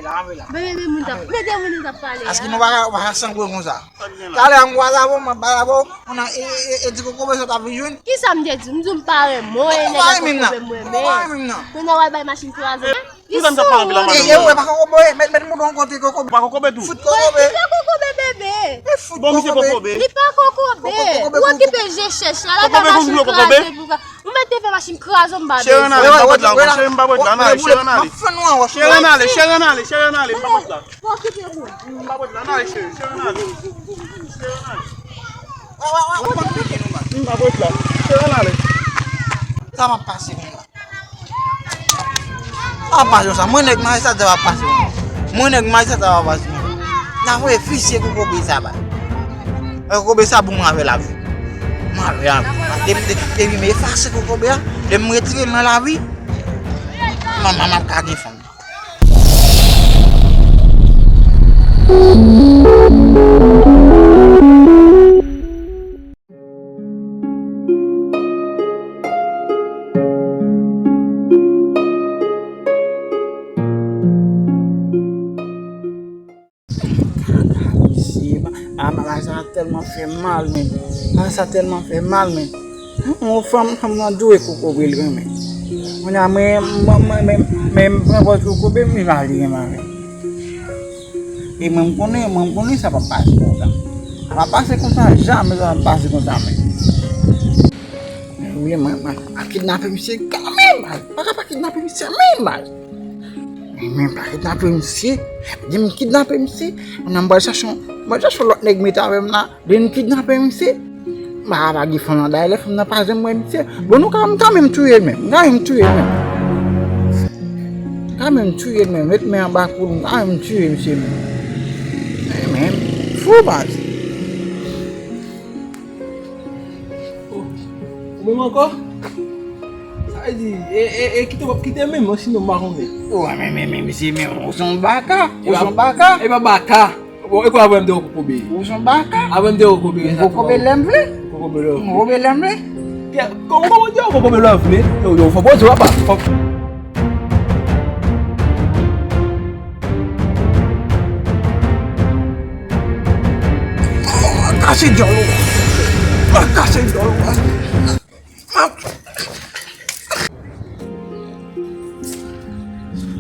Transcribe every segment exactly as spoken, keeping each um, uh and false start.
Bebe, bebe, moun t ap, bebe, moun t ap pale. Aske nou pa ka, pa ka sanble konsa. Talè a m kwaze avè w, m ap pale avè w, moun nan, e, e, e, e di kokobe sa w t ap vin jwenn. Kisa m te di? M di w m pa renmen w, e nèg ak kokobe m renmen. Kounye a w al bay machin kraze. Kisa m t ap pale anpil la, madanm? E, e, ou wè pa kokobe, met, met mouton kote kokobe. Pa kokobe tou. Fout kokobe. Kisa kokobe, bebe? E fout kokobe. Bon, misye kokobe. Li pa kokobe. Ou okipe je chèch la, la bay machin kraze pou ka. Ou mèt te fè machin kraze, m pa bezwen. Cheri, ann ale, m pa bwè dla ankò, cheri, m pa bwè dla, ann ale, cheri, ann ale. Cheri, ann ale, cheri, ann ale, cheri, ann ale, m pa bwè dla. M pa bwè dla, ann ale, cheri, cheri, ann ale. Cheri, ann ale. M pa bwè dla, cheri, ann ale. Sa m ap pase konsa. A pa jan sa, mwen nèg majistra sa va pase mwen. Mwen nèg majistra sa va pase mwen. N a voye visye kokobe sa ba. Kokobe sa bon mwen avè lavi. Mwen avè lavi. Depi, depi, depi m efase kokobe a, depi m retire l nan lavi, manman m ap ka gen fanm. Misye, a, bagay sa tèlman fè m mal, men. Bagay sa tèlman fè m mal, men. Yon fanm, fanm nan dwe kokobe l renmen. Kounye a, mwen, mwen, mwen, mwen, mwen, m pran pòz kokobe, m vin al renmen avè l. E mwen m konnen, mwen m konnen sa p ap pase konsa. Sa p ap pase konsa, jamè sa p ap pase konsa, men. Men vle mwen, mwen, pa kidnape misye kanmenm, baz. Pa ka pa kidnape misye menm, baz. Men, men pa kidnape misye. Di m kidnape misye, kounye a m pral chache yon, m pral chache yon lòt nèg mete avè m la. Lè n kidnape misye, m pa ka pa gen fanm nan dayè, lè fanm nan pa janm wè misye. Bon, nou ka, m ka menm touye l menm. M ka menm touye l menm. M ka menm touye l menm. Met men anba kou l, m ka menm touye misye menm. Men, men, fou baz. Oh, ou menm ankò? Sa vle di, e, e, e kite w ap kite menm, sinon m pa konnen. Oh, men, men, men, misye, men, ou se yon baka. Ou se yon baka. E pa baka. Bon, e kwa avè m te wè kokobe? Ou se yon baka. Avè m te wè kokobe, sa kokobe lè m vle. Kokobe lè m vle. Kokobe lè m vle. Kè, kòman, kòman di w kokobe lè m vle? Yo, yo, fò poze w apa. Fò kase dyòl ou. Kase dyòl ou.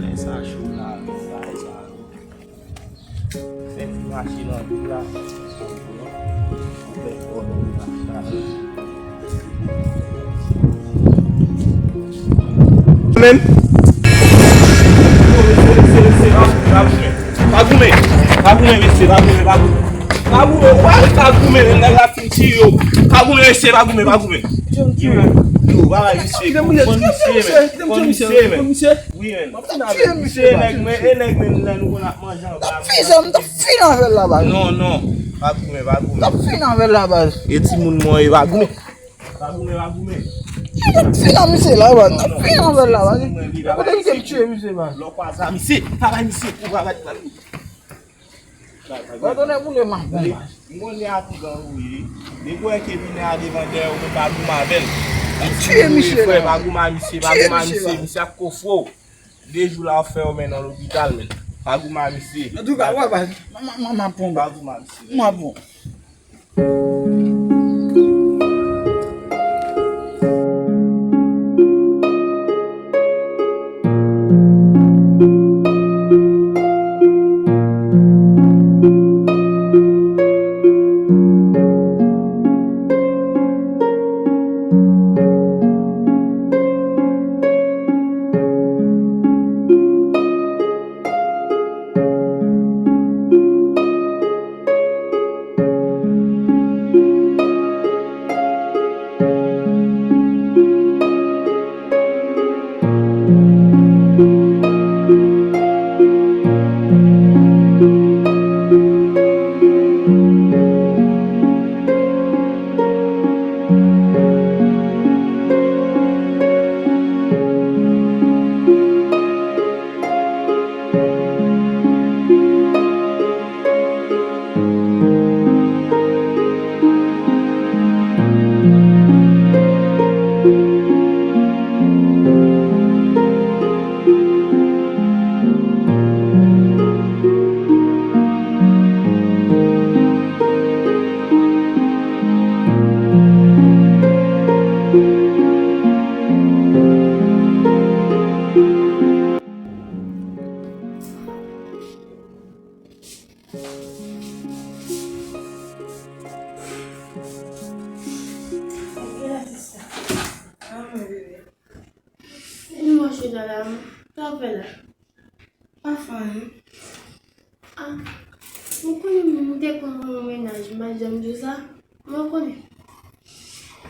Lè sa cho la, lè sa cho. Fè ti mache nan vil la. Men. Pa goumen, pa goumen, mesye, pa goumen, pa goumen. Pa goumen, wè, pa goumen, nèg la fin tiye yo. Pa goumen, mesye, pa goumen, pa goumen. Yo, bagay, mesye, konn misye, men. Konn misye, men. Wi, men. M ap fin avè l. Misye, nèg, men, e nèg, men, lè nou konn ap manje anba. M ap fin sa, m t ap fin avè l la, baz. Non, non. Pa goumen, pa goumen. M t ap fin avè l la, baz. E timoun mwen, e pa goumen. Pa goumen, pa goumen. M t ap fin ak misye la, baz. M t ap fin avè l la, baz. Kote misye m tiye misye, baz. Lè w kwaze a misye, pa bay misye kou, pa bay. Baz, tonè boule m ap bon, baz. M konnen a ti gang ou ye. Depi w wè ke vini a devan dèyè, ou menm pa goumen avè l. M ap tiye misye la. Pa goumen a misye, pa goumen a misye, misye ap kofre w. De jou la w ap fè yo mennen w lopital, men. Pa goumen a misye. Antouka, wè, baz, m, m, m, m ap pran, baz. Pa goumen a misye. M ap pran. Sa w ap fè la? Pa fè anyen. Ah, ou konnen m te konn gen yon mennaj, m pa t janm di w sa. Mwen konnen.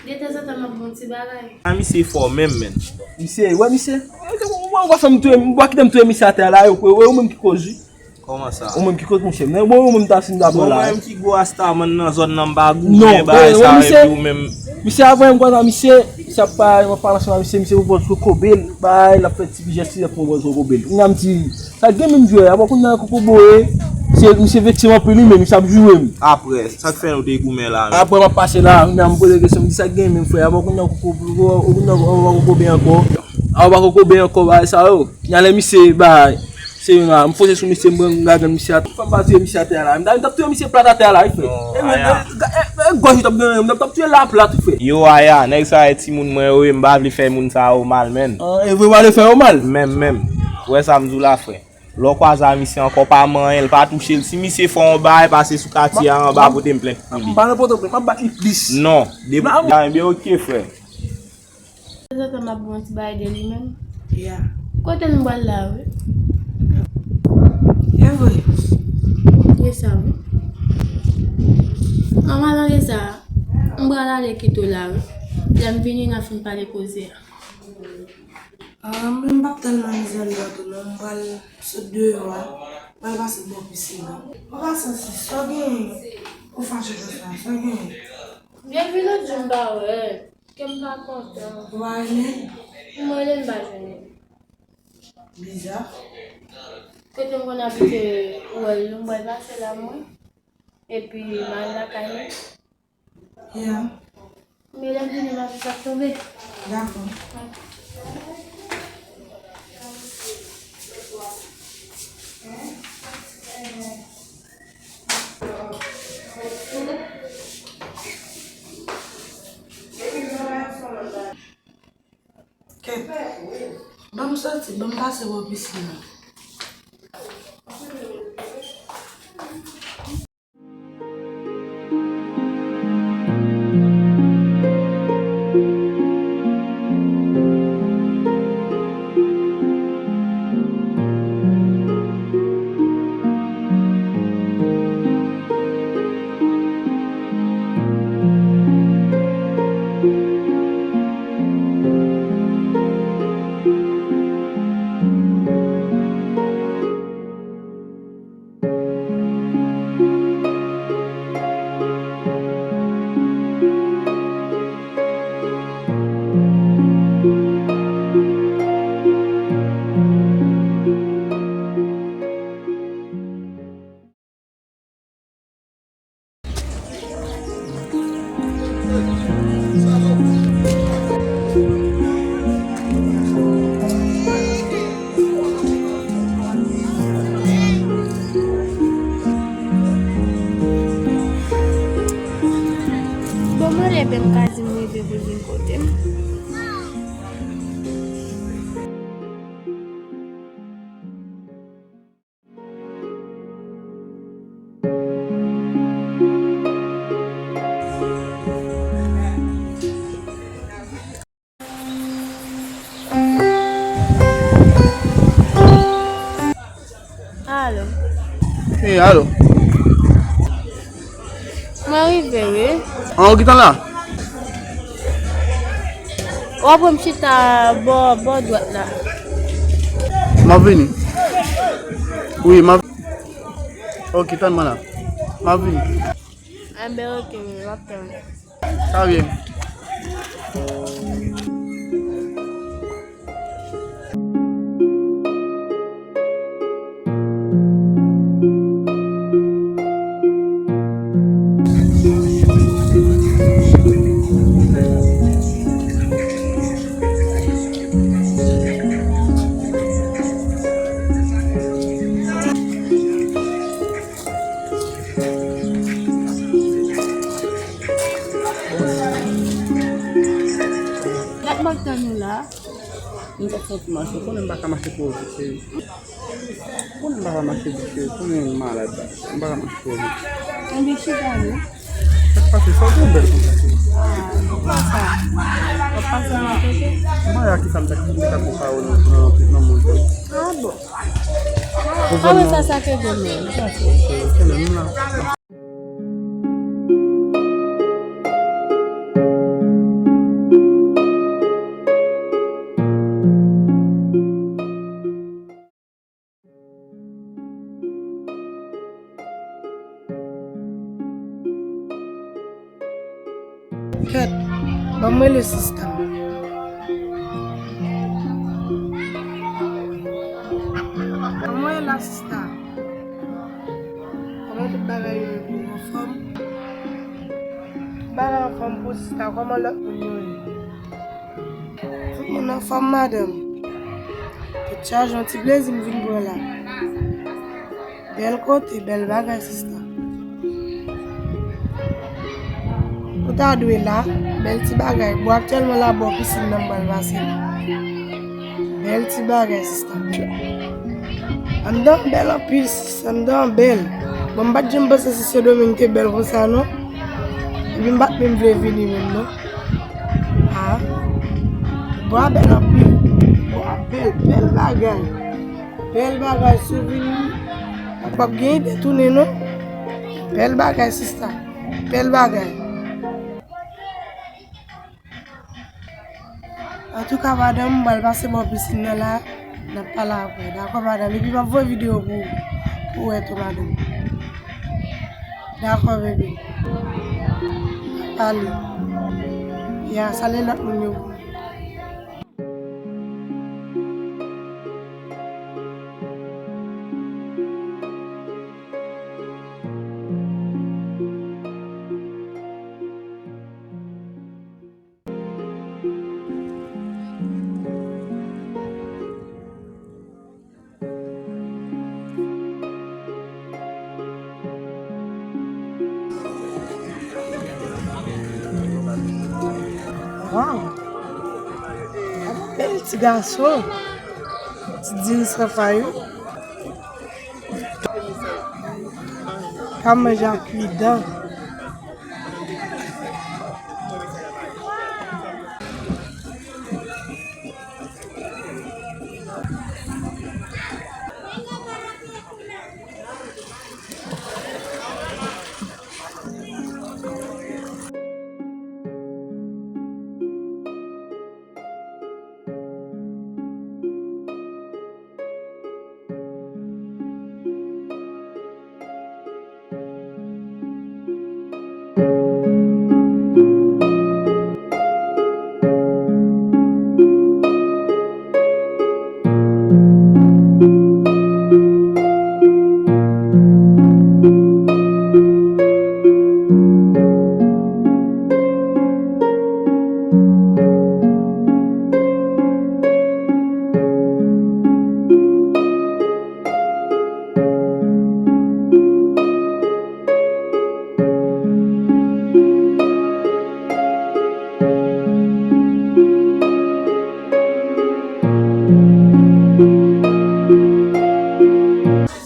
Detanzantan m ap bon ti bagay. A misye fò menm, menn. Misye, wè misye. Ou pa fè m touye, ou pa kite m touye misye atè a la, yo, wè ou menm ki koz wi. Kòman sa? Ou menm ki koz monchè. Men bon, ou menm ta si m ta pran la. Bon, mwen menm ki gwo rastaman nan zòn nan m pa goumen bagay sa epi ou menm. Misye, avan m kwaze a misye, misye ap pale, m ap pale ansanm a misye, misye pou bòz kokobe l, bay, l ap fè ti jès, ti jès pou bòz kokobe l. Kounya m di, sa gen menm jwè, apre kounya kokobo e, se, misye vekse m anpil li menm, misye ap joure m. Apre, sa k fè nou te goumen la menm? Apre m ap pase la, kounya m poze kesyon, m di sa k gen menm frè, apre kounya kokobo, kounya kokobe ankò. Apre kokobe ankò, bagay sa yo. Kounya lè misye, bay, se yon la, m fonse sou misye, m pran lagan misye a, fè m pa touye misye atè a la. M t ap touye misye plat atè a la, wi frè. E gòj li t ap gen, m t ap touye l la plat, wi frè. Yo, aya, nèg sa e timoun mwen yo, e m pa vle fè moun sa yo mal, menn. Ah, e vre w pa vle fè yo mal? Menm, menm. Ou wè sa m di w la, frè. Lè w kwaze a misye ankò, pa manyen l, pa touche l. Si misye fè yon bagay, pase sou katye a anba, pote m plent pou li. M pa nan Pòtoprens, m ap bat li plis. Non, depi, ebyen, oke, frè. Tanzantan m ap bon ti bagay de li menm. Ya. Kote nou pral la, wi? E vre. Ye sa, wi. An palan de sa, m pral ale kite w la, wi. Lè m vini, n a fin pale koze a. Ah, mwen, m p ap tèlman mizè anndan tou, non. M pral sot deyò a. M pral pase bò pisin nan. An pasan, sis, sa w genyen? Ou fache konsa, sa w genyen? Byenvini, w di m pa wè. Kè m pa kontan. Ou pa renmen? M rele m pa jwenn li. Biza. Kote m konn abite, ou wè l, m wè l pase la, mwen. Epi, m al lakay li. Ya. Men lè m vini, m ap ap tonbe. Dakò. Kèt. Ban m soti, ban m pase bò pisin nan. Bon, mwen leve m ka di m rive pou l vin kote m. Alo. Hey, alo. Mwen rive, wi. An, ou gentan la? W ap wè m chita bò, bò dwat la. M ap vini. Wi, m ap. Ok, tann mwen la. M ap vini. Enben, ok, wi, m ap tann. Sa byen. Gad m ap tann ou la. M t ap santi mache, ou konnen m pa ka mache twò vit, cheri. Ou konnen m pa ka mache vit, cheri, ou konnen m malad la. M pa ka mache twò vit. Anben chita non. Pase sa, ou bèl konsa, cheri. Kòman sa? W ap pase nan tete? M pa wè a ki sa m ta, m ta konpare w nan, nan, nan moun. Ah bon? Ou konprann? Ah, men sa, sa ke gen menm. Sa, se, se, se menm la. Kèt, ban m rele sista. Ban m rele la sista. Kòman tout bagay yo ye pou ou, anfòm? Tout bagay anfòm pou sista, kòman lòt moun yo ye? Tout moun anfòm, madanm? Tèt chaje, yon ti plezi m vin pran la. Bèl kote, bèl bagay, sista. Ou ta dwe la, bèl ti bagay. Bon, aktyèlman la bò pisin nan m pral pase la. Bèl ti bagay, sista. Anndan bèl anpil, sis, anndan bèl. Bon, m pa t janm panse si Sendomeng te bèl konsa, non. Epi m pa t menm vle vini menm, non. Ah. Bwa bèl anpil. Bwa bèl, bèl bagay. Bèl bagay, souvni. W ap gen ide tounen, non. Bèl bagay, sista. Bèl bagay. Antouka, madanm, m pral pase bò pisin nan la, n ap pale apre. Dakò, madanm? Epi m ap voye videyo pou, pou w wè tou, madanm. Dakò, bebe. N ap pale. Ya, salye lòt moun yo pou mwen. Waw! Gade bèl ti gason! Ti diri san fay wi. Ka manje ak kuidan.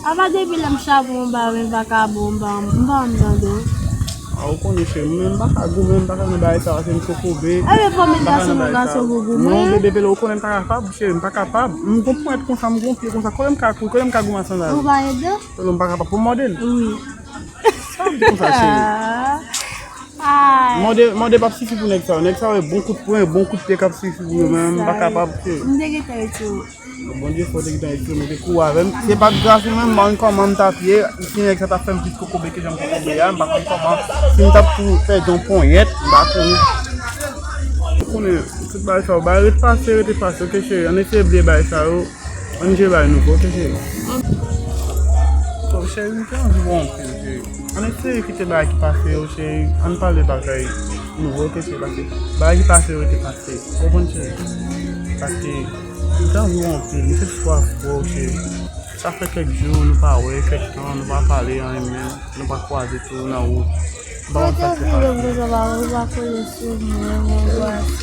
Apa depi lè m chapo anba, men m pa ka bon, m pa, m pa ann tande w. A, ou konnen, cheri, mwen menm m pa ka goumen, m pa ka nan bagay sa, paske m kokobe. Ebyen, fò m ta sou yon gason pou goumen. Non, bebe, bebe, ou konnen m pa kapab, cheri, m pa kapab. M gon ponyèt konsa, m gon pye konsa, kote m ka kouri, kote m ka goumen ak sandal? Ou pa gen dan? Kote m pa kapab pou m mòde l? Wi. Sa m di konsa, cheri? Ay. Mòde, mòde p ap sifi pou nèg sa yo. Nèg sa yo, e bon kout pwen, e bon kout pye k ap sifi pou yo, men m pa kapab, cheri. M te gentan retire w. Bondye fò te gentan ekri mete kou avè m. Se pa t gras ou menm, m pa konn kòman m t ap ye. Si nèg sa t ap fè m plis kokobe ke jan m kokobe a, m pa konn kòman. Si m t ap tou pèdi yon ponyèt, m pa konnen. Ou konnen, tout bagay sa yo, bagay ret pase, rete pase, oke, cheri? Ann eseye bliye bagay sa yo, ann jere bagay nouvo, oke, cheri? So, cheri, m te anvi wè w anpil, cheri. Ann eseye kite bagay ki pase yo, cheri. Ann pale bagay nouvo, oke, cheri? Paske bagay ki pase yo rete pase. Ou konprann, cheri? Paske m te anvi w anpil, m te swaf wè w, cheri. Sa fè kèk jou nou pa wè, kèk tan nou pa pale anyen menm, nou pa kwaze tou nan wout. M pa konn sa k te pase.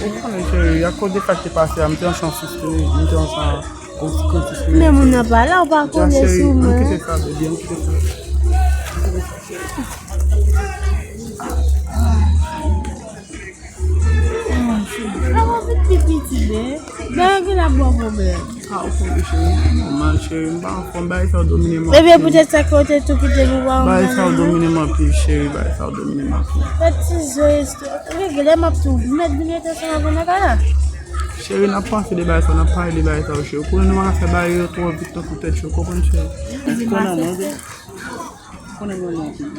Ou konnen, cheri, akoz de sa k te pase a, m te ansanm sistou, m te ansanm. Men moun nan pa la, ou pa konnen sou mwen. Ann kite sa, baby, ann kite sa. Byen. Byen, ki la bon pwoblèm. Ah, ou konn cheri, nòmal cheri, m pa anfòm, bagay sa yo domine m anpil. Ebyen, poutèt sa ke w te tou kite pou pa w. Bagay sa yo domine m anpil, cheri, bagay sa yo domine m anpil. Fè ti zo, regle m ap tou, m mèt vin rete ansanm avè w nan kay la. Cheri, n ap panse de bagay sa yo, n ap pale de bagay sa yo, cheri. Ou konnen nou pa ka fè bagay yo twò vit tankou tèt cho, ou konprann, cheri? Ou konnen mwen, ou konnen mwen anpil.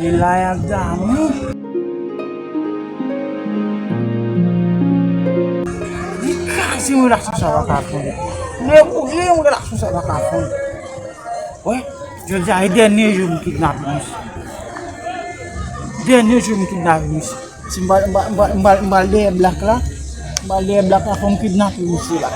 Li la y ap damou. Li kraze mwen, relasyon sa pa ka fonde. Li boule mwen, relasyon sa pa ka fonde. Wè, jodi a e dènye jou m kidnape misye. Dènye jou m kidnape misye. Si m pral, m pral, m pral, m pral, m pral dèyè Black la, m pral dèyè Black la, fò m kidnape misye la.